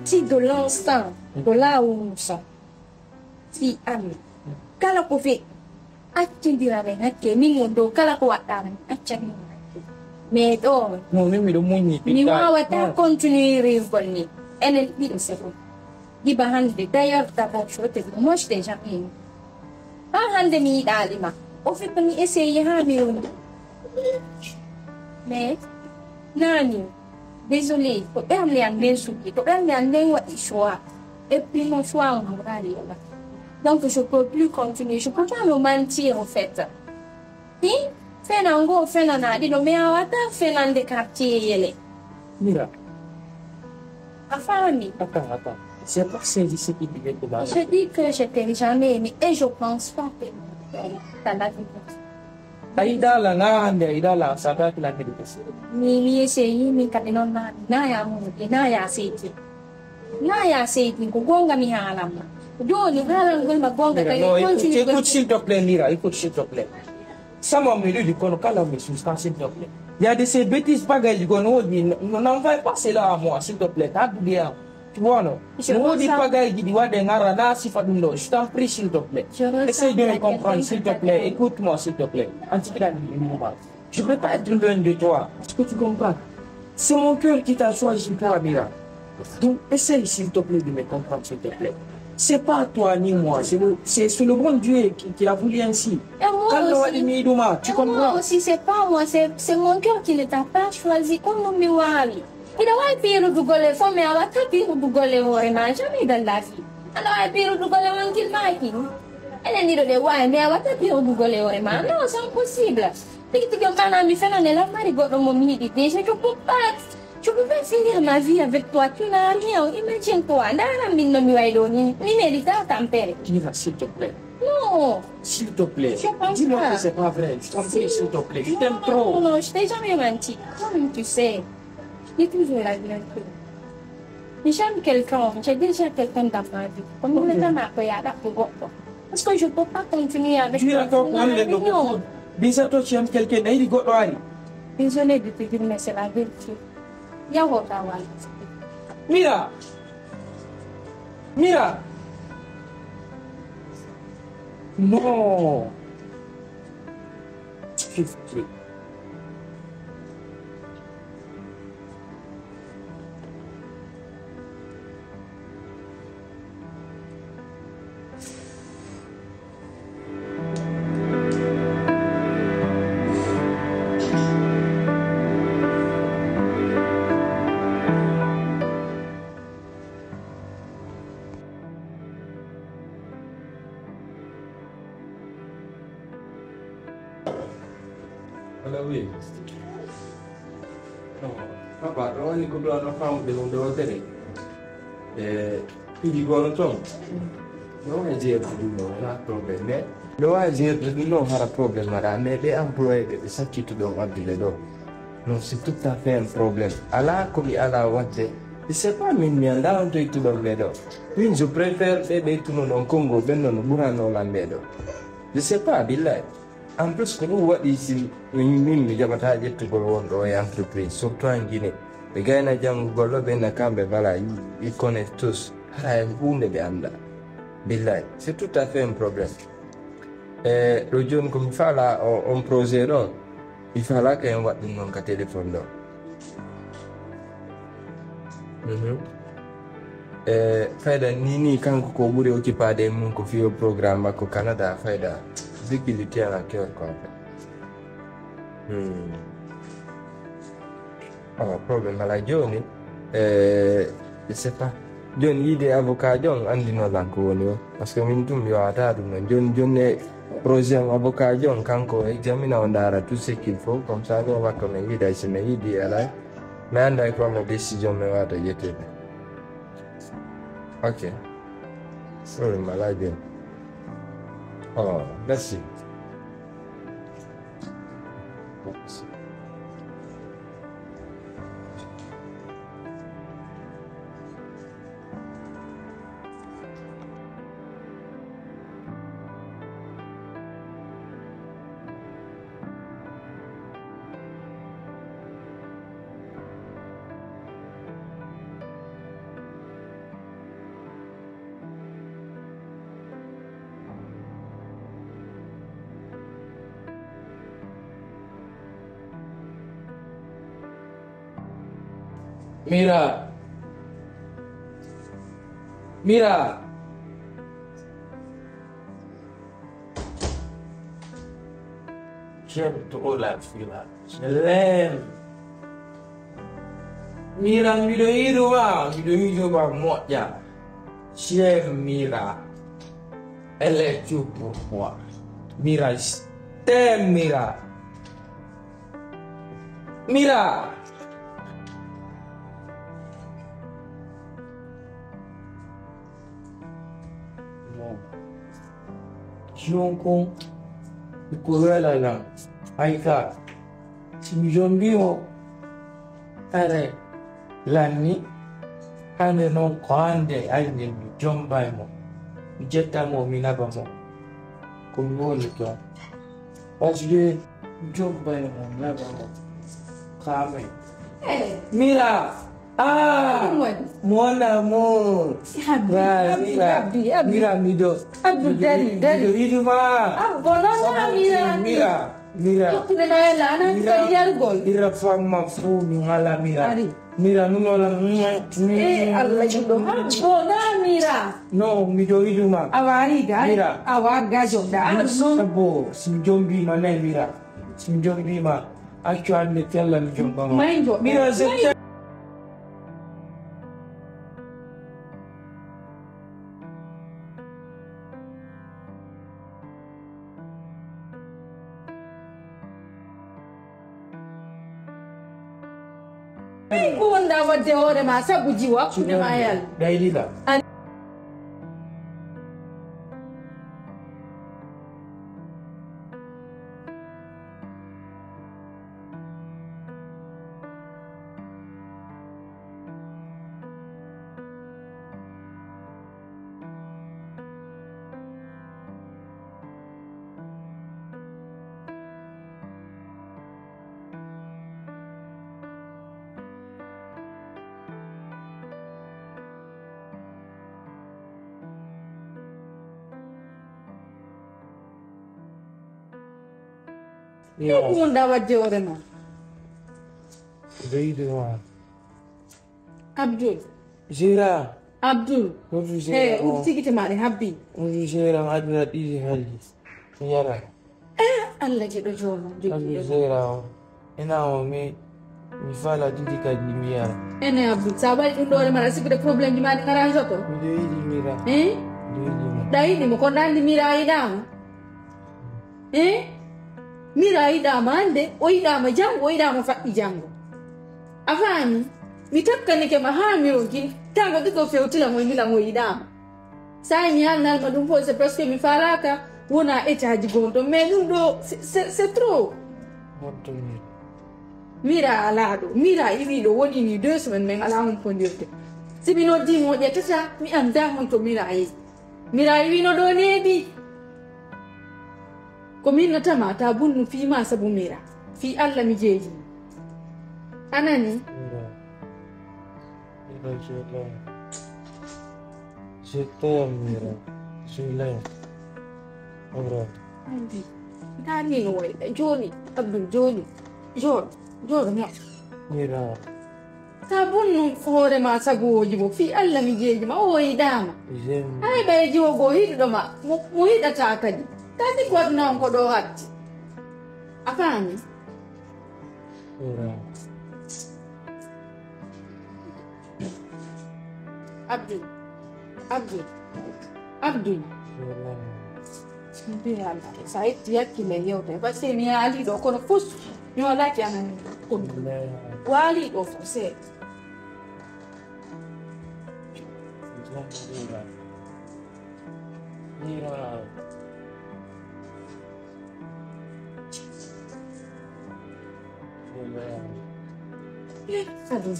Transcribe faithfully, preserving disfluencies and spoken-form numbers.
Si de l'instant, de là où nous sommes, si ami, kala ko fe accindira men hakke, min on ɗo, kala ko waɗɗa men, acca min hakke. Mais ɗo, non, min miɗo muñi, mi wawata continuer rirgol ni. Enen ɗiɗo c'est bon. Diba hannde, d'ailleurs, d'abord, je te dis, moi, je t'ai jamais aimé. Haa hannde mi yiɗaali ma. Au fait, mi essaye haa mi woni. Mais, nani, désolé, ko ɓernde an nden sukki, ko ɓernde an nden waɗi choix. Et puis, mon choix, on mourra là. Donc, je peux plus continuer. Je peux pas me mentir, au fait. Hi, fena ngo, fena na ɗiɗo, mais a wata fenande quartier yele. Mira. A faami? Attends, attends. C'est pas saisi ce qui vient de là. Je dis que je t'ai jamais aimé et je pense pas que t'as la vie. A yiɗaala na hannde, a yiɗaala, ça va que la méditation. Mi, mi essaye, min kadi noon na, na ya mo, na ya seyti. Na ya seyti, ko goonga mi haalan ma. Jooni haalangol ma goonga kadi. Non, écoute, continue, écoute, s'il te plaît, Mira, écoute, s'il te plaît. Sama mi ɗuɗi kono kala mi susta, s'il te plaît. Il y a de ces bêtises pagaille qu'on dit, non, non, n'envoie pas cela à moi, s'il te plaît. T'as oublié, hein. Tu vois, non? No woodi pagaille ɗi waɗe ngara na sifa ɗum ɗo. Je t'en prie, s'il te plaît. Essaye de me comprendre, s'il te plaît. Écoute-moi, s'il te plaît. Anti kila ni mo ba. Je peux pas être loin de toi. Est-ce que tu comprends? C'est mon cœur qui t'a choisi pour Amira. Donc, essaye, s'il te plaît, de me comprendre, s'il te plaît. C'est pas toi ni moi, c'est le, c'est, c'est le bon Dieu qui, qui a voulu ainsi. Et moi aussi. Quand on a mis Douma, tu comprends? Et moi aussi, c'est pas moi, c'est, c'est mon cœur qui ne t'a pas choisi. Comme nous, Miwari. Hiɗa waawi piirudugol e fo, mais a watta piirudugol e hoore ma, jamais dans la vie. Aɗa waawi piirudugol e wonkil maaki. Enen ɗiɗo ɗe waawi, mais a watta piirudugol e hoore ma. Non, c'est impossible. Tigi tigi on kana mi fenane la mari goɗɗo mo mi yiɗi. Déjà, je peux pas, je peux pas finir ma vie avec toi. Tu n'as rien. Imagine-toi. Ndaara min no mi wayi ɗo ni. Mi mérite tampere. Mira, s'il te plaît. Non. S'il te plaît. Je pense pas. Dis-moi que c'est pas vrai. Je t'en prie, s'il te plaît. Je t'aime trop. Non, non, non, je t'ai jamais menti. Toi-même, tu sais. J'ai toujours la vérité. J'ai jamais quelqu'un, j'ai déjà quelqu'un dans ma vie. Comme il est dans ma vie, il y a beaucoup. Parce que je ne peux pas continuer avec toi. Déjà, toi, tu aimes quelqu'un, il y a beaucoup. Désolée de te dire, mais c'est la vérité. Il y a aucun mal. Mira! Mira! Non! Fifty. Alaa, oui. Non, papa, ɗo woni ko ɗo no famɗude wonde wootere. E, piiji gono toon. No wona jeeɗa ɗum no wona problème, mais no waawi jeeɗa ɗum noon hara problème mbaɗa, mais ɓe employé ɓe, ɓe sakkittuɗon addude ɗo. Non, c'est tout à fait un problème. Alaa ko mi alaa waɗde. Je sais pas, min mi anndaa on to ittuɗon ɓe ɗo. Min, je préfère ɓe ɓe ittuno ɗon Congo, ɓen ɗon no ɓuranoo lan ɓe ɗo. Je sais pas, billahi. En plus, ko ɗum waɗi si min, min mi jaɓataa ƴettugol wonɗo e entreprise, surtout en Guinée. Ɓe gayna janngugol ɗo, ɓe na kamɓe, voilà, ils, ils connaissent tous. Hara e huunde ɓe anndaa. Billahi, c'est tout à fait un problème. E ɗo jooni ko mi faala o, on projet ɗo, mi faalaaka en waɗ ɗum noon ka téléphone ɗo. Mhm. E fayda ni, ni kanko ko ɓuri occupaade e mum ko fiyo programme makko Canada, fayda. Bigili tien à cœur quoi. Hmm. Oh, problème alaa jooni. Eh, je sais pas. Jooni yiide avocat jooni anndino lan ko woni o. Parce que min tum mi waawata ɗum noon. Jooni, jooni e projet am avocat jooni kanko o examina o ndaara tout ce qu'il faut. Comme ça, mi makko mi yiida si mi yiidi alaa. Mi annda ko mo décision mi waawata ƴettude. Ok. Problème alaa jooni. Oh, merci. Mira. Mira. Cem to ola fila. Selem. Mira, miɗo yiɗuma, miɗo yiɗuma moƴƴa. Cem Mira. Elle est tout pour moi. Mira, je t'aime, Mira. Mira. Bon. Jonko, ko wela lan. Ay ka. Si mi jombi mo, kare lanni, hande noon ko hande ay nde mi jomba e mo. Mi jetta mo, mi naba mo. Ko mi woni toon. Parce que mi jomba e mo, mi naba mo. Kame. Eh. Mira. Ah, Ɗum waɗi. Mon amour. Abbi, Ra- Abbi, Mira, Abbi, Abbi. Mira, miɗo. Abdu, dari, dari. Miɗo yiɗuma. Abbo, non, non, Mira. Mira, Mira. Tokkude na yalla, ana Mira. Kadi yargol. Ira famma fu mi ngala Mira. Ari. Mira, nuno la. Eh, Allah juɗo. Abbo, na Mira. No, miɗo yiɗuma. Awa ari ga. Mira. Awa gajo da. Abbo, si mi jombi ma ne Mira. Si mi jombi ma. Actualmente alla mi jomba. Mai jo. Mira, se Ɓay ko wonɗa waɗde hoore ma sabu jiwo hakkunde ma e Allah. Ɗaylila. Yo. Ko wonɗa waɗde hoore ma? Leydi ma. Abdul. Zira. Abdul. Hoto Zira. Hey, o urtigite ma ɗe habbi. Hoto Zira, aduna ɗiɗi halli. Yara. Eh, Allah jiɗo jooma. Abdul Zira o. Ina o mi mi fala ɗiɗi kadi mi yara. Ene Abdul, sa waɗi ɗum ɗo hoore ma, a sikkude problème ji ma ɗi arrange to? Miɗo yiɗi Mira. Eh? Miɗo yiɗi mo. Ɗa yiɗi mo, kono ɗa anndi Mira yiɗaama. Eh? Mira yiɗaama hannde, o yiɗaama janngo, o yiɗaama faɗɗi janngo. A faami? Mi takkanike ma haa mi ronki, tago ɗiɗo fewtila mo, mbila mo yiɗaama. Sa mi haalnal ma ɗum fof, c'est parce que mi faalaaka wona état ji gonɗo, mais ɗum ɗo, c'est, c'est, c'est trop. Wonto Mira. Mira alaa ɗo. Mira iwi ɗo, woni ni deux semaines, min alaa humpondirde. Si mi noddi mo, o ƴettata, mi anndaa honto Mira yehi. Mira iwi no ɗo neeɓi. Ko min natama ta bunnu fii ma sabu Mira. Fii Allah mi jeeji. A nani? Mira. Mira, je t'aime. Je t'aime, Mira. Je l'aime. Amra. Andi. Ndaa ni no wayɗa. Jooni. Abdul, jooni. Jooɗo. Jooɗo, moƴƴo. Mira. Ta bunnu hoore ma sagooji mo. Fii Allah mi jeeji ma. O yiɗaama. J'aime. Hay ɓay jiwo goo hiɗuɗo ma. Mo, mo yiɗata kadi. Ta sikku aduna on ko ɗo hatti. A faami? Mira. Abdul. Abdul. Abdul. Mbi Allah, sa itti hakkille yewte, parce que mi yaali ɗo, kono fus mi walaaki anan kono waali ɗo fo seeɗa. Eh, Abdul.